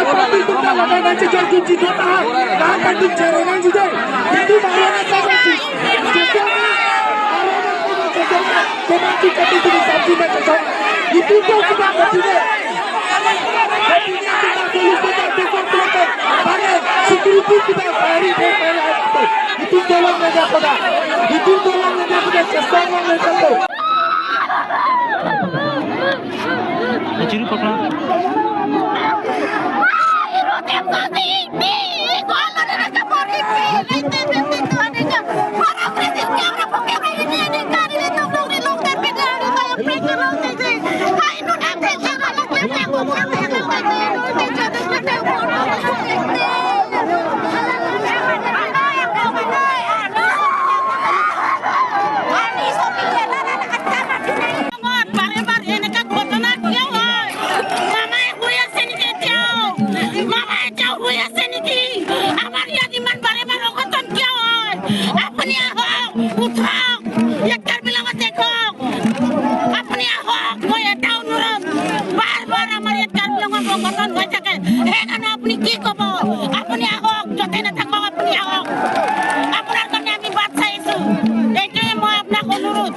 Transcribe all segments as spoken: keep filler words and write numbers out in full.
Party itu kalau main aja jangan kunci dua tahan. Tahan kan bicara aja deh. Itu baru ada sama sih. Jangan, baru ada sama sih. Jangan, jangan, jangan, jangan, jangan, jangan. Itu tuh kita nggak punya. Nggak punya kita tulis kita tutup tutup. Pakai security kita cari, cari, cari. Itu tolong aja pada. Itu tolong aja pada. Cesar aja pada. Kaciri pakla. Bare bare eneka ঘটনা কিয় হয়? মামাই শুই আছে নেকি এতিয়াও? মামাই এতিয়াও শুই আছে নেকি? আমাৰ ইয়াত ইমান বাৰে বাৰে অঘটন কিয় হয়? আপুনি আহক, উঠক, ইয়াত কাৰ্বি আংলঙত দেখক। আপুনি আহক, মই এটা অনুৰোধ, বাৰ বাৰ আমাৰ ইয়াত কাৰ্বি আংলঙত অঘটন হৈ থাকে, সেইকাৰণে আপুনি কি ক'ব? আপুনি আহক, য'তে নাথাকক, আপুনি আহক। আপোনাৰ কাৰণে আমি বাট চাই আছো, এইটোৱে মই আপোনাক অনুৰোধ।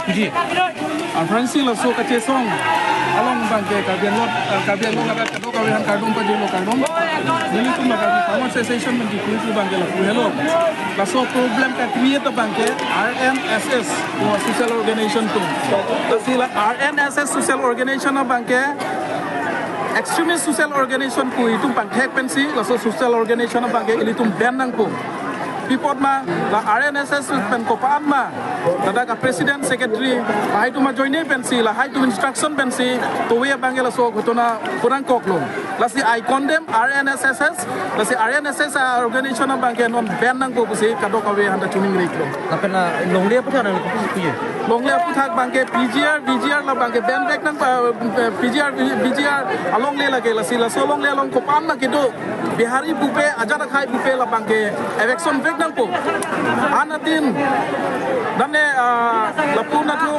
Piji. Aphrangsi laso kachesong along abangke Karbi Anglong, eh, Karbi Anglong ladak kadokave aphan kardom pajirlo, kardom. Nelitum ladak Farmer Association abangke kuri kuri abangke lapu helo. Laso problem ka-create abangke R N S S, o social organization atum. Lasi la R N S S social organization abangke extremist social organization pu itum pangthek pensi laso social organization abangke ilitum ban nangpo. Pi apot ma, la R N S S pen kopan ma, ladak a-president, secretary, lahai atum ajoine pensi, lahai atum instruction pensi, towe abangke laso ghotona kurang koklo. Lasi I condemn R N S S, lasi R N S S a-organization abangke non ban nangpo pusi kadokave aphanta choningri-iklo. Lapen, ah, longle aphuthak nang kupu kuye. Longle aphuthak abangke P G R, V G R la abangke ban vek nang, ah, P G R, V G R alongle lake, lasi laso longle along kopan ma kedo Bihari pupe, ajat akhai pupe la abangke eviction vek nangpo. Anatin, damne, ah, lapu nathu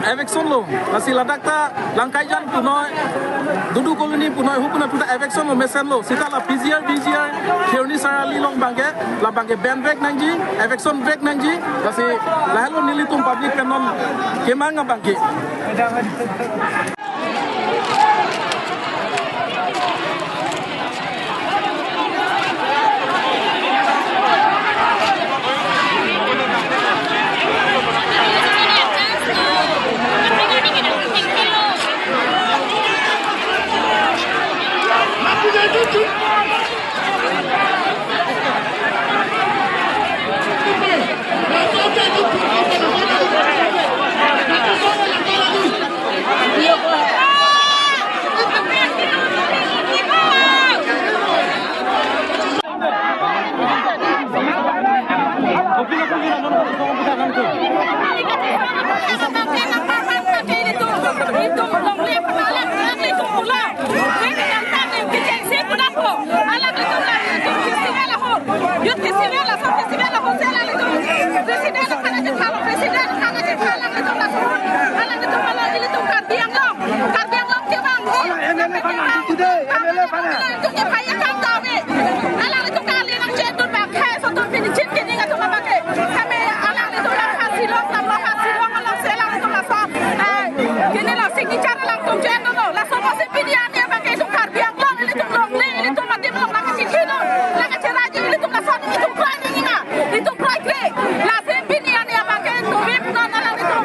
eviction lo, lasi ladak ta Langkaijan punoi, Dudu Colony punoi, hu punoi puta eviction lo, mesenlo. Seta la P G R, V G R, Kheroni Sarali along abangke, la abangke ban vek nangji, eviction vek nangji, lasi lahelo nelitum public pen non kemang abangke. Alanglitum ke phai akam ta ave. Alanglitum ta aling nangchetun bang, khei sotun pini chin kini atum abang ke. Kami alanglitum la khasi long, tam long khasi long, along si alanglitum laso, eh, kini la signature alangtum chetun lo. Laso apotsi pini arni abang ke itum Karbi Anglong, ilitum longle, ilitum adim along nangkachethilo, nangkacheraji, ilitum laso adim itum krai nangji ma, itum krai kre. Lasi pini arni abang ke tumi punon alanglitum,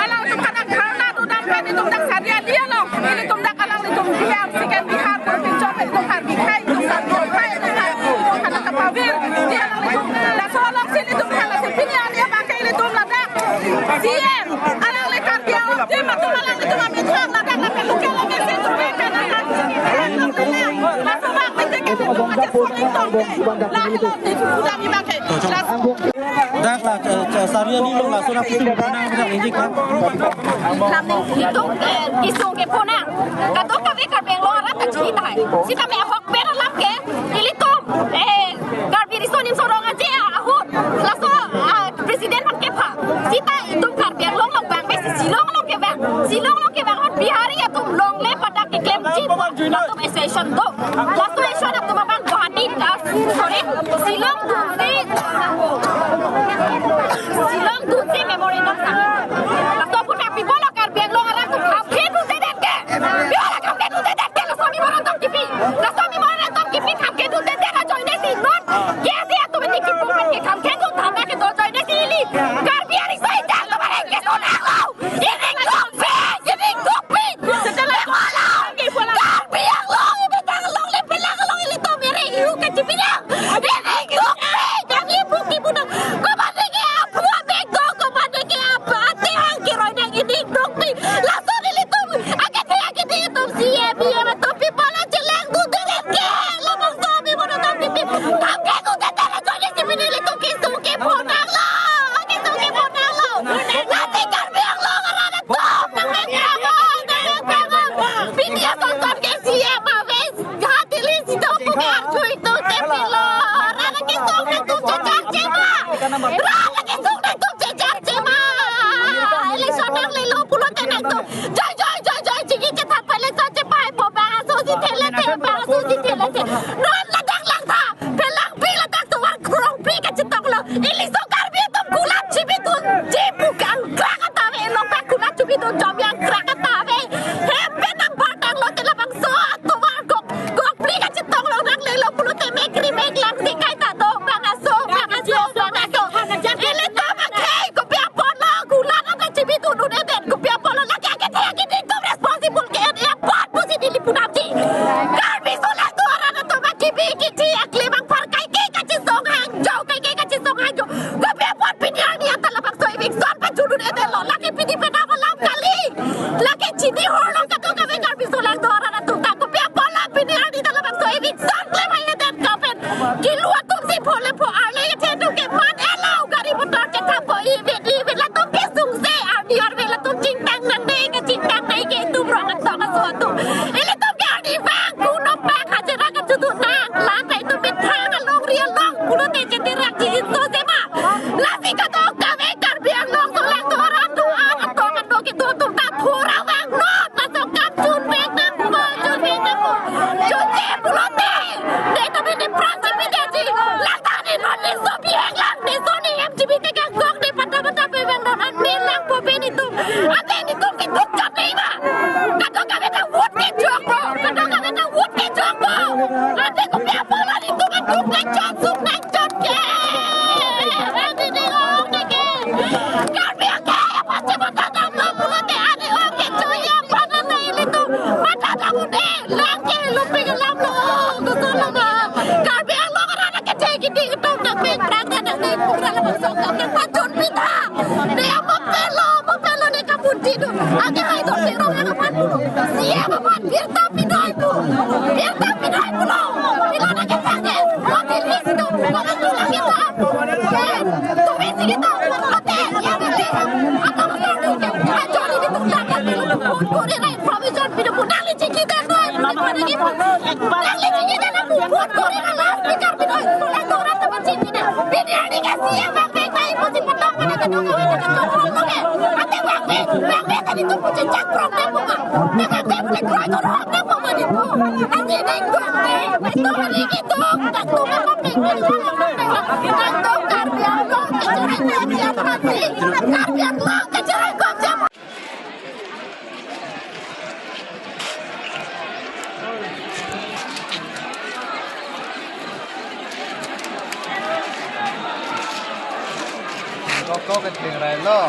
alanglitum kadak dharna dodam pen itum dak Sariali along, ilitum dak alanglitum Bihar, second Bihar, pinchot pen itum Karbi khei, itum Karbi khei, itum Karbi, itum kadak kapavir, di alanglitum, laso along si ilitum khala si pini arni abang ke ilitum ladak C M, alangli Karbi Anglong adim atum alanglitum amethang ladak lapen local M A C atum ke kana kana. Laso abang ke ke itum ajak soning tong ke. Lahelo itum kudam abang ke. Laso Dak la, eh, Sariali along laso nangkesung ponang, dak ningje kha. Lam ning itum, eh, kesung ke ponang. Kadokave Karbi Anglong arat ta chini tahai. Sitame ahok pen alam ke, ilitum, eh, Karbi Riso Nimso Rong Aje ahut, laso, ah, president aphan kepha. Sita itum Karbi Anglong along abang ke si Shillong along kevang. Shillong along kevang ahut Bihari atum longle pada keklemji atum association do. Laso association atum abang Guwahati, ah, sorry, Shillong dunsi, Shillong dunsi memorandum sang. Laso aphuthak pi pulo Karbi Anglong arat atum khamkhe dundedet ke. Pi pulo khamkhe dundedet ke, laso amemorandum kipi. Laso amemorandum kipi khamkhe dundedet ajoine si non. K S A atum ini kipu pen ke khamkhe dun tanda kedo ajoine si ili Karbi ariso-ejang atum areng keso nanglo. Ining dukpik, ining dukpik. Setelah Karbi Anglong, ibe tang along, le pelang along ilitum ere ihu kachipinang. Ining dukpik, kami bukti punang. Komat ke aphu abeg do, komat ke aphu atehang keroi nang ining dukpik. Laso ilitum, akethe akethe itum C M, E M atum people achelang dundedet ke. Labangso amemorandum kipi. Khamkhe dundedet ajoine si pini ilitum kesung ke ponanglo. Kesung ke ponanglo. Lasi Karbi Anglong arat atum nangvek nangvek nangvek nangvek. Pini asonson ke C M ave, jahati li si do pu ke arju itum te pilo. Arat kesung nangtum chechak chema. Arat kesung nangtum chechak chema. Election nanglelo pulote nangtum joi joi joi joi chingki chethan pen election chepai po, bang aso si thele the, bang aso si thele the. Non ladak langtha. Pelangpi ladak tovar krongpi kachetonglo. Iliso Karbi atum kulat chibidunji pu kangkrak ata ave, elong pen kulat chibidun jom yang krak ata ave. Hem pen nangbar tanglote labangso atovar kok, kokpli kachetonglo nanglelo pulote mekri meklang si kaita do, bang aso, bang aso, bang aso. Ilitum akhei kopi apotlo kulat ata chibidun un-edet, kopi apotlo lake akethe akethe itum responsible ke-en apot pusi neli punamji. Karbi solangdo arat atum akibi kithi aklem angpar kaike kachesong hangjo, kaike kachesong hangjo. Kopi apot pini arni anta labangso eviction pajut un-edetlo, lake pini penang alam kali. Lake chini horlo kadokave Karbi solangdo arat atum ta, kopi apotlo pini arni ta labangso eviction klem hai-edet kapen. Kilu atum si pho le pho arle kethe atum ke man elo gari motor chethapo, ivet ivet latum kesung se arni arve latum chingtang nangde, kachingtang nai ke itum rong atong aso atum. Ilitum ke arni vang kuno pak hajira kachudun nang, lam pen itum methang alongri along pulote cheterak ji inso sema. Lasi kadokave Karbi Anglong solangdo arat atum an atong ano kedo atum ta thura vangnon, laso akam chunvek nangpo, chunvek nangpo. Chunche pulote, ne tame ne pran chepidetji. Langtha ne non ne so bihek lang, ne so ne M G B te kangkong ne pata pata pe vangnon, an ne langpo pen itum. Ante netum si duk chot nei ma. Kadokave ta vote kejokpo, kadokave ta vote kejokpo. Ante kopi apotlo netum an duk nangchot, suk nangchot ke. Ante ne ong ne ke. Karbi akhei aphan chematha damlo pulote ani ong kecho ya pranang na ilitum matha dam un-e, lang ke lupik alamlo, kosonlo ma. Karbi Anglong arat akethe kiding atum nangpek prak nang ne pura labangso akam nangpachun pitha. Ne amo pelo, amo pelo ne kapunti dun. Ake hai do serong yang aphan pulo. C M aphan birta pidoi pu. Birta pidoi pulo. Pilo na ke thang ke. Mati list do. Mati list do. Tumi sigi do. Mati. Ya mati. Atau mati. Ajo ini tukar kan pelo. Kori na information pidoi pu. Nangli chingki dan do. Nangli chingki dan pu. Kori na last speaker pidoi. Pula orang teman chingki dan. Pini hari ke C M bang bang bang. Mesti potong pada kedua kali dengan orang. Ate bang bang. Bang bang tadi tu punya cakro. Bang bang. Bang bang. Bang bang. Karbi Anglong kachareng Karbi Anglong kachareng. Kok kok ke thengrai lo.